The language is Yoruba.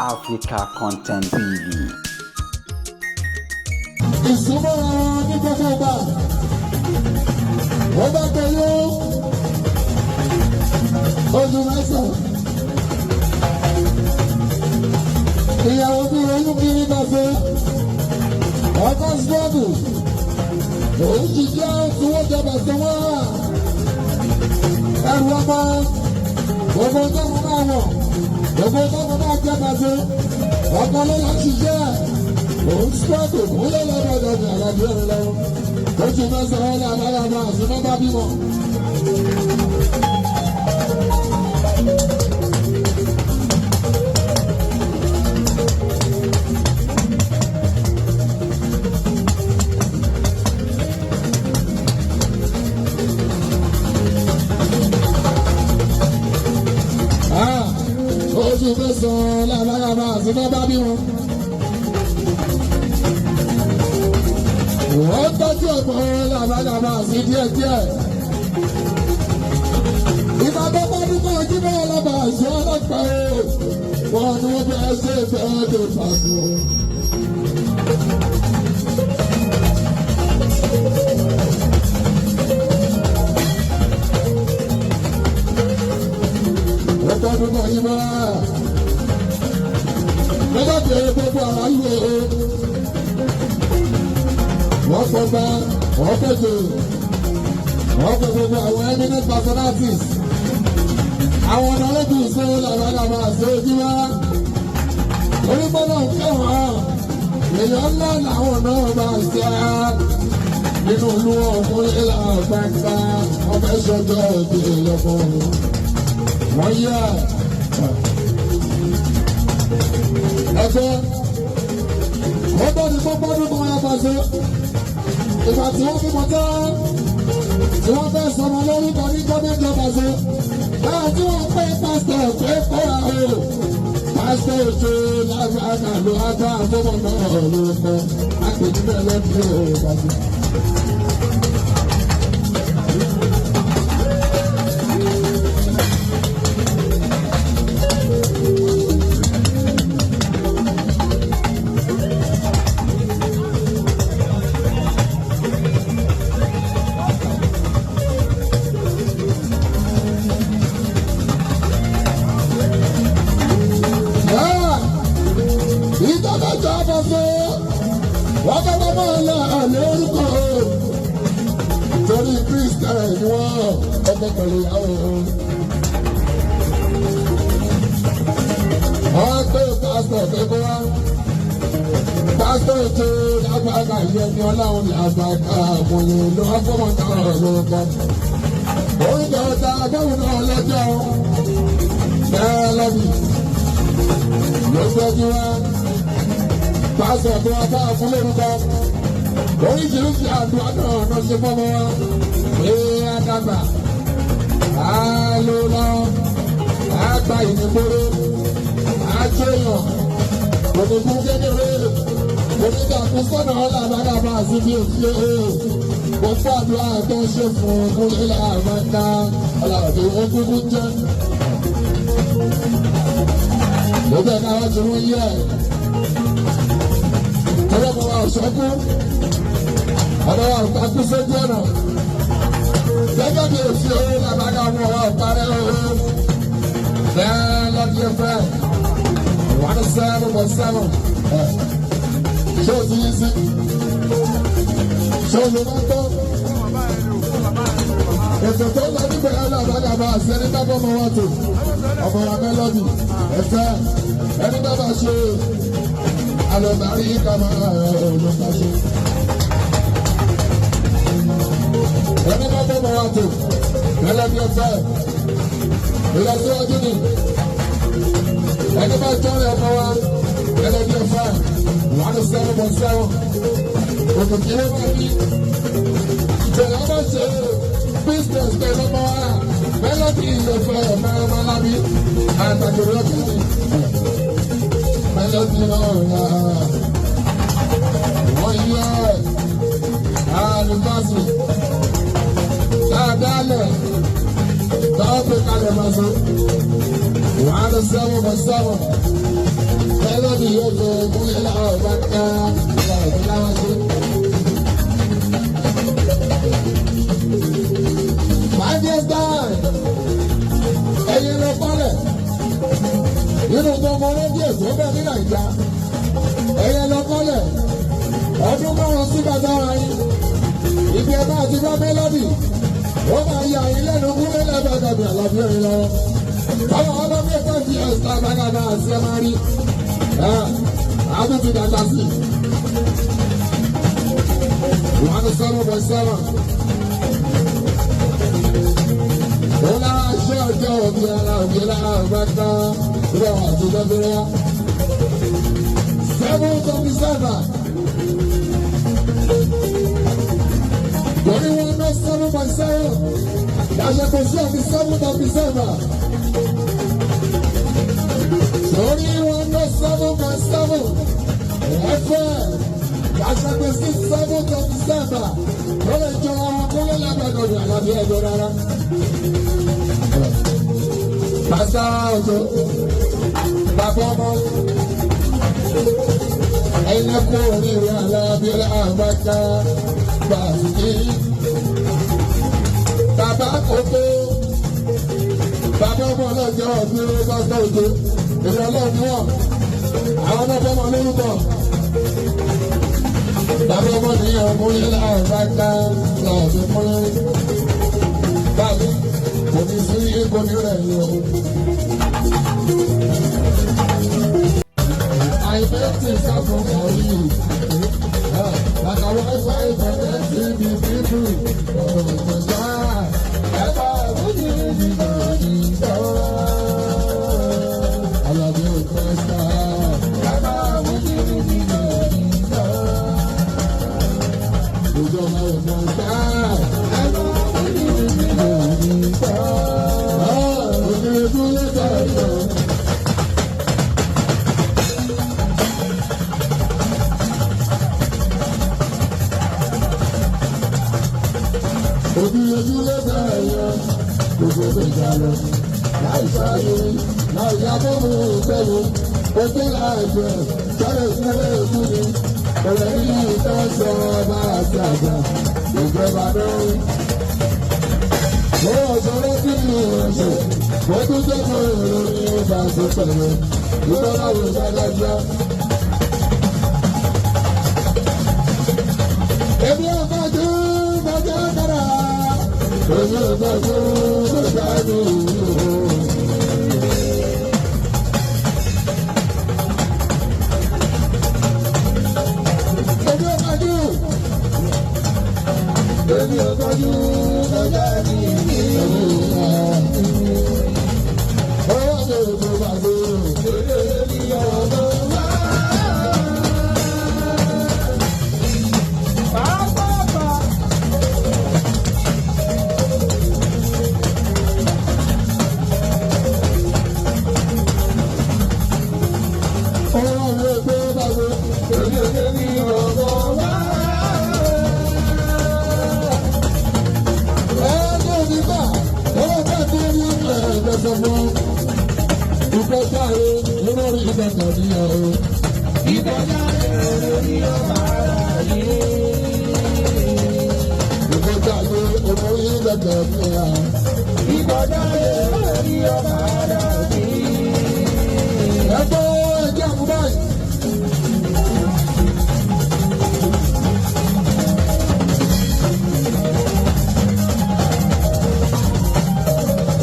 Africa Content TV. Ìsúnmọ́ ní gbogbo ìgbà wọ́n bá pẹ̀lú oṣù 9. Ìyàwó bí oyún kiri gbàgbé ọkọ sọ́ọ̀bù òun ti jẹ́ tí wọ́n jẹ bàtẹ́ wọ́n ẹrù ọmọ gbogbo tọ́mọ máa wọ̀, gbogbo tọ́mọ máa jẹ bàtẹ́ ọkọ ló lọ ṣiṣẹ́ òun sọ́ọ̀bù kúlẹ̀ lọ́dọọdọ ní àlàbí ọ̀rẹ́ lọ́wọ́ oṣù 9 ní àbáyọ̀mọ́ àti nọ́mbà bímọ. Oṣù 9 làbáyọ̀mọ́ àti nọ́mbà bímọ. Wọ́n tọ́jú ọmọ làbàlàbà sí díẹ̀díẹ̀. Ìgbà tó bá dúpọ̀ ojú bẹ́ẹ̀ lọ́ba àṣẹ ọlọ́pàá o. Wọ́n ní wọ́n bẹ́ẹ̀ ṣe fẹ́ tó fàánù. Wọ́n tọ́jú ọmọ yìí bẹ́ẹ̀. Lọ́jọ́ bẹ̀rẹ̀ gbogbo àráyé o. Wọ́n fọba, wọ́n fẹ̀jẹ̀, wọ́n fẹ́ gbogbo àwọn eminent personalities. Àwọn ọ̀nà ológun ìṣòro làwọn àmà àṣẹ ojú wa. Onígbọ́dọ̀ ń kẹ́wọ̀n. Èèyàn ńlá làwọn náà máa ṣe á. Nínú ìlú ọkùnrin làbàkà, wọ́n fẹ́ sọjọ́ òbí lọ́kọ̀. Wọ́n yẹ ẹgbẹ́ wọ́n bá ní gbogbo ọdún kan yàtọ̀ sí. Ìgbà tí wọ́n bímọ tán, tí wọ́n fẹ́ sọmọ lórúkọ ní gọ́ọ̀mẹ̀ntì ọ̀bàṣẹ. Báwo tí wọ́n pé pásítọ̀ pé kóra o. Pásítọ̀ ètò lágbàdà ló wá bá àfọwọ́ náà lórúkọ. Àpèjì náà lọ́dún ọ̀bàṣẹ. Ìtọ́jọ́ ọ̀bọ̀fẹ́ wọ́n fẹ́ bá máa lọ lórúkọ torí Christian ni wọ́n ọkọ pẹ̀lú ìyàwó. Wọ́n pé pásítọ̀ pé kó wá. Pásítọ̀ ètò lágbàgà yẹn ni ọlọ́run làgbàgà àmọ̀lẹ̀ ló wá fọmọ náà lórúkọ. Orúkọ ọ̀tá agbóhùn náà lọ́jọ́ bẹ́ẹ̀ lọ́bì ló gbẹ́jú wá. Pásítọ̀ tó wá bá fún lórúkọ. Oríṣiríṣi àdúrà náà ló ṣe fọ́mọ wa. Ee àdàgbà, á ló lọ, á gba ìdìbòrò, á jẹyàn, òdìbò kékeré, onídàkú sọ́nà ọ̀làbàdàbà síbi òfin o. Gbogbo àdúrà tó ń ṣe fún kúlẹ̀ làbàdà ọ̀làbàdà òkúkú jẹ́. Ló bẹ́ẹ̀ ká wá ti wọ́n yẹ. Ọlọ́mọ wa ọ̀ṣọ́kú. Ọmọ wa ọ̀pá sójú ọ̀nà. Gẹ́gẹ́ bí òfin owó làbàdà ọmọ wa ọ̀parẹ́ owó. Bẹ́ẹ̀ lọ́dún ẹ̀fẹ́. 107.7. Ṣé o ti yí sí? Ṣé o lè máa tọ́? Ètò tó lọ níbẹ̀ ẹ̀ làbàdà bá àṣẹ ní bá bọ́mọ wa tó. Ọmọ wa mẹ́lọ́dì ẹ̀fẹ́ ẹni bá bá ṣe alọ́bàárí ká máa ló bá ṣe. Ẹni bá bọ́mọ wa tó mẹ́lọ́dì ẹ̀fẹ́ ìlọsíwájú ni. Ẹni bá jọ́rẹ̀ ọmọ wa mẹ́lọ́dì ẹ̀fẹ́ 107.7. Òkùnkùn ló máa bí. Ìjọba bá ṣe business pẹ̀lú ọmọ wa. Mẹ́lọ́dì ìlọ̀fẹ́ mẹ́rẹ́mẹ́lábí àtàkùn lọ́kùnrin. Mẹ́lọ́dì náà yà wọ́n yẹ àlùfáàsì dáadáa lẹ̀. Táwọn pè kalẹ̀ máa so. 107.7. Mélòdì yóò tó kúnlẹ̀ láwọn bá ká ìgbà òkú láwọn sí. 5 years time. Ẹyin lọ kọ́lẹ̀. Nínú gbogbo rédíò tó bẹ̀ ní Nàìjíríà. Ẹyin lọ kọ́lẹ̀. Ọdún 5 sí bàtà ara yín. Ibi ẹ máa ti bá Mélòdì. Ó máa yà yín lẹ́nu kúnlẹ̀ lẹ́bàdàbí àlàáfíà yín lọ. Báwo ọlọ́mọ ẹ̀ka fi ẹ̀sán àbágàdá àti ẹ̀ máa rí? Àbí ti dàgbà sí. 107.7. Ó lára ṣé ọjọ́ òbí ara òbí lára ọ̀gbẹ́ta ìwé àti ìdọ́gbẹ́rẹ́. 7.7. Torí wọn ná 7.7. Yàtọ̀ kò sí àti 7.7. Torí wọn ná 7.7. FM. Yàtọ̀ kò sí 7.7. Ó lè jọra wọn kó lè lágbàdo ní àlàbí ẹjọ́ rárá. Pásá òjò, bàbá ọmọ, ẹ̀yin kú oríire àlàbí àgbàkà gbàgbé. Bàbá kókó, bàbá ọmọ ọlọ́jọ́ ọdún pásá òjò, èmi ọlọ́run ni wọ́n, àwọn ọmọ ọmọ lórúkọ. Bàbá ọmọ ní ọkùnrin àgbàkà lọ́ọ̀dún kúnlẹ̀. Bàbá kò ní sí ego ní rẹ̀ yìí o. I bet it's up for you. Like a Wi-Fi connecting the people. I love you, Christ. Ojú ló bẹ̀rẹ̀ yẹn, gbogbo ìjà lọ. Láì sáyé, láì yá bọ́ọ̀mù pẹ̀lú, ojú láìpẹ́, sáré fún èkú ni. Ọ̀rẹ́ ní ìtọ́ sọ bá àti àgbà, ìjọba náà. Mo sọ̀rọ̀ sí mi ọ̀sẹ̀, mo tún jẹ́ kó èrò ní ìbá ṣe pẹ̀lú. Ìtọ́lá wo dáadáa. Èmi ò fẹ́ jù bàjẹ́ kára. Èmi ò fẹ́ jù bàjẹ́ mi. Èmi ò fẹ́ jù. Èmi ò fẹ́ jù bàjẹ́ mi. Owó mi ò tó bàjẹ́. Èmi ò tó bàjẹ́. Ìgbọ́jáde lórí ọba ara yìí.